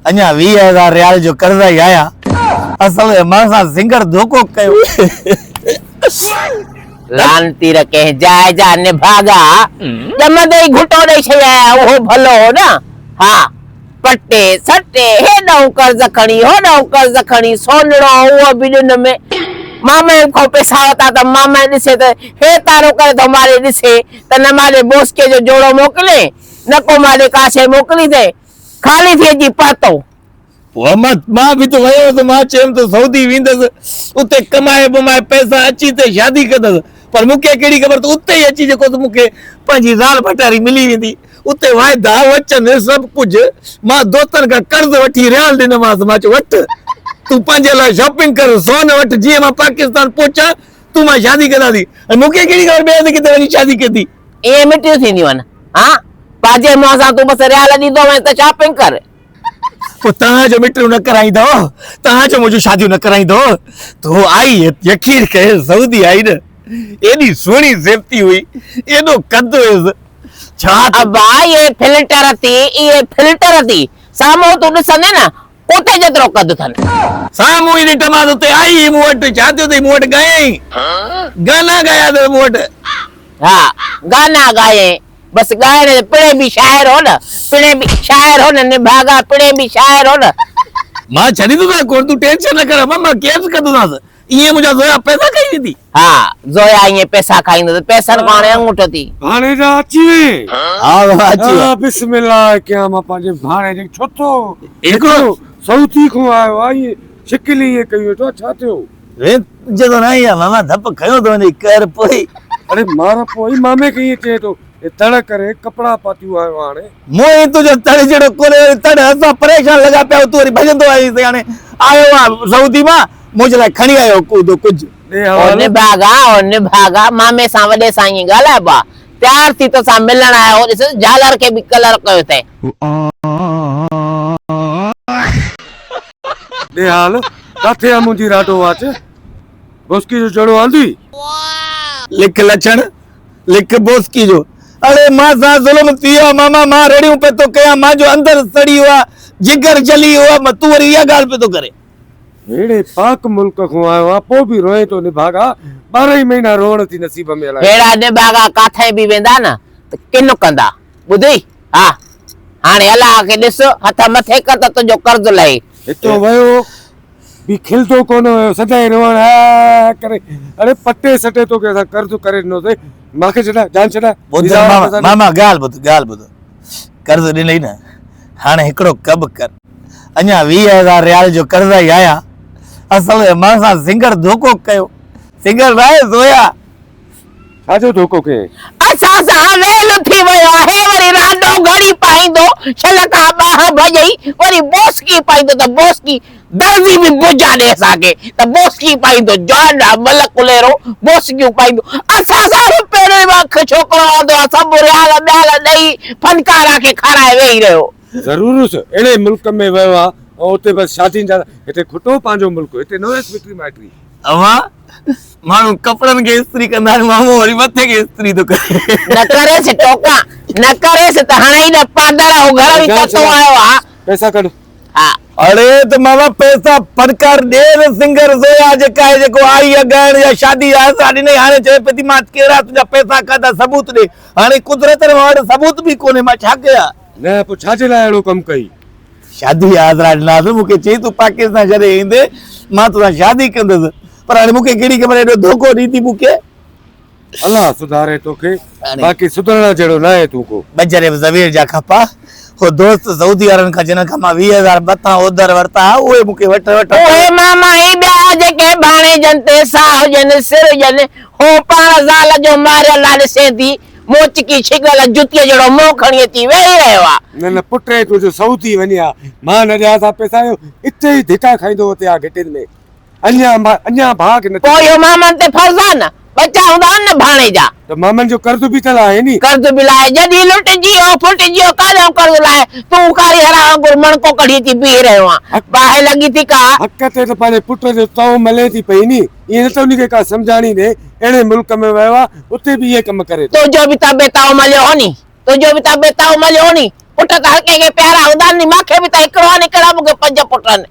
اڃا 20000 ريال جو قرض ئي آهيان. اصل ۾ مان سان سنگهر ڌوڪو ڪيو. لعنتي ر ڪنهن جاء جا نڀاڳا، ڄمندي ئي گهٽو ڏئي ڇڏيائين، اهو ڀلو هو نه؟ ها، پٽي سٽي، هيڏانهن قرض کڻي، هوڏانهن قرض کڻي، سونڙو اهو به ڏن ۾. مامي کان پئسا ورتا ته مامي ڏسي ته هي تارو ڪري ٿو ماري ڏسي ته نه ماري بوسڪي جو جوڙو موڪلين، نه ڪو ماري ڪا شيء موڪليندين. خالي ٿي اچي پهتو. پوء مان به ته ويو هوس، مان چيم ته سعودي ويندس، اتي ڪمائي بمائي پئسا اچي اتي شادي ڪندس، پر مون کي ڪهڙي خبر ته اتي ئي اچي جيڪو مون کي پنهنجي زال ڀٽاري ملي ويندي. اتي واعدا، وچن، سڀ ڪجهه. مان دوستن کان قرض وٺي ريال ڏنومانس، مان چيو وٺ تون پنهنجي لاء شاپنگ ڪر، سون وٺ، جيئن مان پاڪستان پهچان تون مان شادي ڪنداسين. ۽ مون کي ڪهڙي خبر ٻئي هنڌ ڪٿي وڃي شادي ڪندي. ائين مٽيون ٿينديون آهن. ها پنهنجي منهن سان تون بس ريال ڏيندو وڃ ته شاپنگ ڪر. پوء توهان جو مٽيون نه ڪرائيندؤ، توهان جو منهنجون شاديون نه ڪرائيندؤ ته هو آئي يقين ڪيو سعودي آئي نه ايڏي سهڻي زيبتي هئي، ايڏو قد هيس، ڇا ته. ابا اهي فلٽر ٿي، اهي فلٽر ٿي، سامهون تون ڏسندين نه ڪتي جيترو قد اٿن. سامهون ئي ڏٺمانس اتي آئي هئي مون وٽ، ڇا ٿيو اٿئي مون وٽ ڳايائين، گانا ڳايا اٿس مون وٽ. ها گانا ڳايائين، بس ڳائڻ جي پڻهين به شاعر هو نه، پڻهين به شاعر هو نه نڀاڳا پڻهين به شاعر هو نه. مان ڇڏيندوسانس ڪونه تون ٽينشن نه ڪر امان مان ڪيس ڪندوسانس ائين منهنجا زويا پئسا کائي ويندي. ها زويا ائين پئسا کائيندو ته پئسن کان هاڻي اڱوٺو ٿي. ڀاڻيجا اچي وئين. ها بابا اچي ويا. بسم الله ڪيان مان پنهنجي ڀاڻيجي کي ڇو ٿو هڪڙو سعودي کان آيو آ ائين شڪل ائين ڪئي ويٺو آ ڇا ٿيو. ريت جي ته ناهي آ ماما ڌپ کنيو ٿو وڃي ڪر پوئي. اڙي مار پوئي مامي کي ائين چئين ٿو هي تڙ ڪري ڪپڙا پاتيون آيو آ هاڻي. مون ۽ تنهنجو تڙ جهڙو ڪونهي وري تڙ اسان پريشان لڳا پيا آهيون تون وري ڀڄندو آهين سائين هاڻي آيو آ سعودي مان منهنجي لاء کڻي آيو ڪودو ڪجهه. ڏي او حوالو. نڀاڳا او نڀاڳا مامي سان وڏي سان ائين ڳالهائبو آ تيار ٿي توسان ملڻ آيو هو ڏس جهالر کي به ڪلر ڪيو اٿئي. ڏي حال ڪاٿي آ منهنجي راڊو واچ بوسڪي جو جوڙو آندي. لک لڇڻ لک بوسڪي جو. اڙي مان سان ظلم ٿي ويو آ ماما مان رڙيون پئي ٿو ڪيان مان جو اندر سڙي ويو آ جگر جلي ويو آ تون وري اها ڳالهه پئي ٿو ڪرين. ههڙي پاڪ ملڪ کان آيو آ پوء به روئين ٿو نڀاڳا ٻارهن ئي مهينا روئڻ ٿي نصيب ۾ الائي. ههڙا نڀاڳا ڪاٿئين به ويندا نه ته ڪن ڪندا ٻڌئي ها هاڻي الله کي ڏس هٿ مٿي ڪر ته تنهنجو قرض لهي. هتو ويو به کلندو ڪونه هيو سدائين روئڻ هه ڪري اڙي پٽي سٽي توکي اسان قرض ڪري ڏنوسي مانکي ڇڏاء جان ڇڏاء ٻڌ ماما ماما ڳالهه ٻڌ ڳالهه ٻڌ قرض ڏنئي نه هاڻي هڪڙو ڪم ڪر اڃا 20000 ريال جو قرض ئي آيا اصل ۾ مان سان سنگهر ڌوڪو ڪيو سنگهر ناهي زويا ڇا جو ڌوڪو ڪيائين؟ اسان سان ويل ٿي ويو آهي، وري رانڊو گهڙي پائيندو، شل ڪا ٻانهن ڀڄئي، وري بوسڪي پائيندو ته بوسڪي، درزي به بجا ڏي اسان کي ته بوسڪي پائيندو، جوان آ ملڪ ڪليرو، بوسڪيون پائيندو، اسان سان به پهريون ئي اک ڇوڪرو آندو آ، سڀ ريال ٻيال ڏئي فنڪاران کي کارائي ويهي رهيو. ضرور اهڙي ملڪ ۾ ويو آ ۽ اتي بس شادين جا، هتي کٽو پنهنجو ملڪ، هتي نه هيس مٽي مائٽي. اوهان ماڻهو ڪپڙن کي استري ڪندا آهن مامو وري مٿي کي استري ٿو ڪري. نه ڪريس ٽوڪا نه ڪريس ته هڻئي نه پادر هو گهر ۾ تتو آيو آ. پئسا ڪڍ. ها. اڙي ته ماما پئسا فنڪار ڏي نه سنگر زويا جيڪا آهي جيڪو آئي آ ڳائڻ يا شادي جا آسرا ڏنئي هاڻي چوي پئي ٿي مان ڪهڙا تنهنجا پئسا کاڌا ثبوت ڏي هاڻي قدرت مان وٽ ثبوت به ڪونهي مان ڇا ڪيان. نه پوء ڇا جي لاء اهڙو ڪم ڪئي. شادي جا آسرا ڏناس مون کي چئي تون پاڪستان ڇڏي ايندين مان توسان شادي ڪندس پر هاڻي مون کي ڪهڙي خبر ايڏو ڌوڪو ڏيندي مون کي. الله سڌاري توکي باقي سڌرڻ جهڙو ناهي تون ڪو. ٻجهري به زوير جا کپا هو دوست سعودي وارن کان جنھن کان مان ويهه هزار مٿان اوڌر ورتا ها اهي مون کي وٺ وٺ اهي ماما هي ٻيا جيڪي ڀاڻيجن تي ساهه هجن سر هجن هو پاڻ زال جو ماريل آ ڏسين ٿي موچڪي ڇڳل جتيء جهڙو منهن کڻي اچي ويهي رهيو آ. نه نه پٽ هي تنهنجو سعودي وڃي ها مان نه ڏيانس ها پئسا اهو اتي ئي ڌڪا کائيندو اتي ها گهٽين ۾ اڃا اڃا ڀاء کي نه پوء اهو مامن تي فرض آ نه ٻچا هوندا آهن نه ڀاڻيجا. ته مامن جو قرض به ته لاهي ني. قرض به لاهي جڏهن لٽجي ويو ڦٽجي ويو ڪاڏانهن قرض لاهي تون ڪاري هرا وانگر مڻڪو ڪڍي اچي بيهي رهيو آن باهه لڳي ٿي ڪا. حق تي ته پنهنجي پٽ جو تئو ملي ٿي پئي ني. ائين نه ته ان کي ڪا سمجهاڻي ڏي، اهڙي ملڪ ۾ ويو آ، اتي به اهي ڪم ڪري ٿو. تنهنجو به ته بي تئو مليو هو ني، تنهنجو به ته بي تئو مليو هو ني، پٽ ته هر ڪنهن کي پيارا هوندا آهن ني مان کي به ته هڪڙو آهي ني ڪهڙا مون کي پنج پٽ آهن.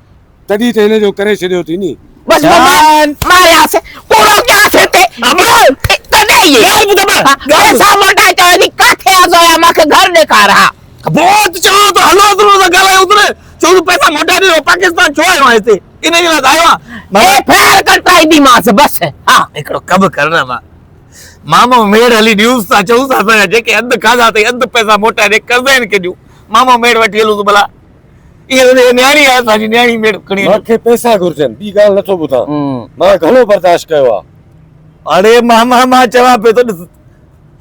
تڏهن ته هن جو ڪري ڇڏيو ٿي ني. بس مارياس ڪوڙو ڪياس هتي ڪڏهن اهي ڳالهه ٻڌ مان ڳالهه پئسا موٽائي چوي ٿي ڪاٿي آ زويا مان کي گهر ڏيکار ها. بوت چوان ٿو هلو هلو سان ڳالهايو ٿو نه چوان ٿو پئسا موٽائي ڏيو پاڪستان ڇو آيو آهين هتي انهي جي لاء ته آيو آهيان. اي ڦير ڪٽرائينديمانس بس ها. هڪڙو ڪم ڪر نه مان مامو ميڙ هلي ڏيونس ٿا چئونس ٿا اسان جا جيڪي اڌ کاڌا اٿئي اڌ پئسا موٽائي ڏي قرض آهن ڪيڏيون مامو ميڙ وٺي هلونس ڀلا اها نياڻي آهي اسان جي نياڻي ميڙ کڻي هلون. مان کي پئسا گهرجن ٻي ڳالهه نٿو ٻڌان مان گهڻو برداشت ڪيو آ. اڙي ماما مان چوان پيو ته ڏس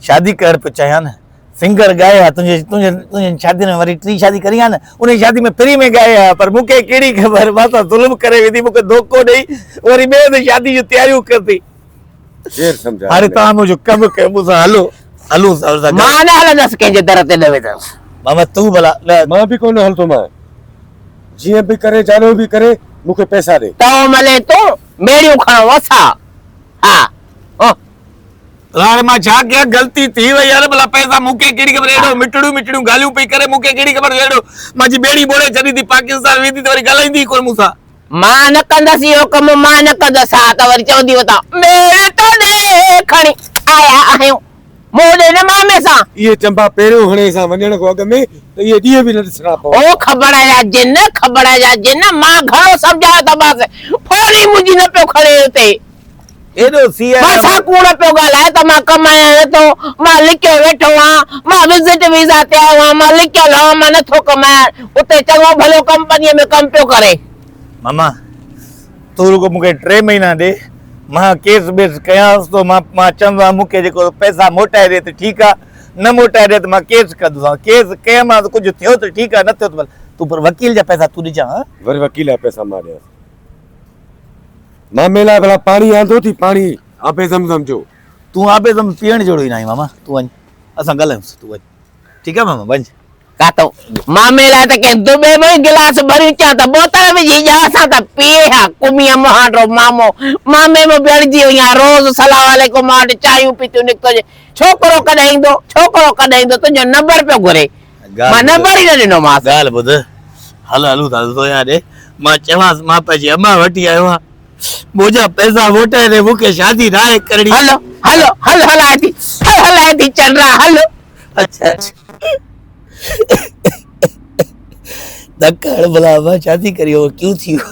شادي ڪرڻ پيو چاهيان نه سنگر ڳائي ها تنهنجي تنهنجي تنهنجي شادي ۾ وري ٽي شادي ڪري ها نه ان شادي ۾ فري ۾ ڳائي ها پر مون کي ڪهڙي خبر مان سان ظلم ڪري ويندي مون کي ڌوڪو ڏئي وري ٻئي هنڌ شادي جون تياريون ڪندي. ڪير سمجهائي هاڻي توهان منهنجو ڪم ڪيو مون سان هلو هلون سان سان مان نه هلندس ڪنهن جي در تي نه ويندس. ماما تون ڀلا نه. مان به ڪونه هلندومانء جيئن به ڪري جاڏو به ڪري مون کي پئسا ڏي. تون ملين تون ميڙيون کڻو اسان ها او. هاڻي مان ڇا ڪيان غلطي ٿي وئي آهي نه ڀلا پئسا مون کي ڪهڙي خبر اهڙو مٺڙيون مٺڙيون ڳالهيون پئي ڪري مون کي ڪهڙي خبر اهڙو منهنجي ٻيڙي ٻوڙي ڇڏيندي پاڪستان ويندي ته وري ڳالهائيندي ئي ڪونه مون سان. مان نه ڪندس اهو ڪم مان نه ڪندس ها ته وري چوندي وتان ميڙ تو ڏي کڻي آيا آهيون منهن ڏي نه مامي سان. اهي چنبا پهريون هڻي سان وڃڻ کان اڳ ۾ ته اهي ڏينهن به نه ڏسڻا پون. او کبڙ جا جن کبڙ جا جن مان گهڻو سمجهايو ته مانس فون ئي منهنجي نه پيو کڻي اتي. ايڏو سي آهي. مان سان ڪوڙ پيو ڳالهائي ته مان ڪمايان نه ٿو، مان لڪيو ويٺو آهيان، مان وزٽ ويزا تي آيو آهيان، مان لڪيل آهيان، مان نه ٿو ڪمايان، اتي چڱو ڀلو ڪمپنيء ۾ ڪم پيو ڪري. ماما تون رڳو مون کي ٽي مهينا ڏي، مان ڪيس ٻيس ڪيانس ٿو، مان مان چوندو آهيان مون کي جيڪو پئسا موٽائي ڏي ته ٺيڪ آهي، نه موٽائي ڏي ته مان ڪيس ڪندوسانس، ڪيس ڪيم ته ڪجهه ٿيو ته ٺيڪ آهي نه ٿيو ته ڀلي تون پر وڪيل جا پئسا تون ڏجان ها. وري وڪيل جا پئسا مان ڏيانس. مامي لاء ڀلا پاڻي آندو ٿي پاڻي آب زمزم جو. تون آب زمزم پيئڻ جهڙو ئي ناهين ماما تون وڃ اسان ڳالهايونس تون وڃ ٺيڪ آهي ماما وڃ. ڪاتو مامي لاء ته ڪنهن دٻي ۾ ئي گلاس ڀري چان ته بوتل وجهي ڏيان اسان ته پيئي ها ڪميء مهانڊو مامو مامي ۾ به اڙجي وئي آهيان روز سلام عليڪم مان وٽ چانهيون پيتيون نڪتو اچي ڇوڪرو ڪڏهن ايندو ڇوڪرو ڪڏهن ايندو تنهنجو نمبر پيو گهري مان نمبر ئي نه ڏنومانس. ڳالهه ٻڌ، هل هلون ٿا زويا ڏي. مان چوانس مان پنهنجي امان وٽ ئي آيو آهيان. منهنجا پئسا موٽائي ڏي، مون کي شادي ناهي ڪرڻي. هل هل هل هلائي ٿي، هل هلائي ٿي چنڊا هل. اڇا اڇا. ڌڪ هڻ ڀلا امان شادي ڪري هو ڪيون ٿي ويو.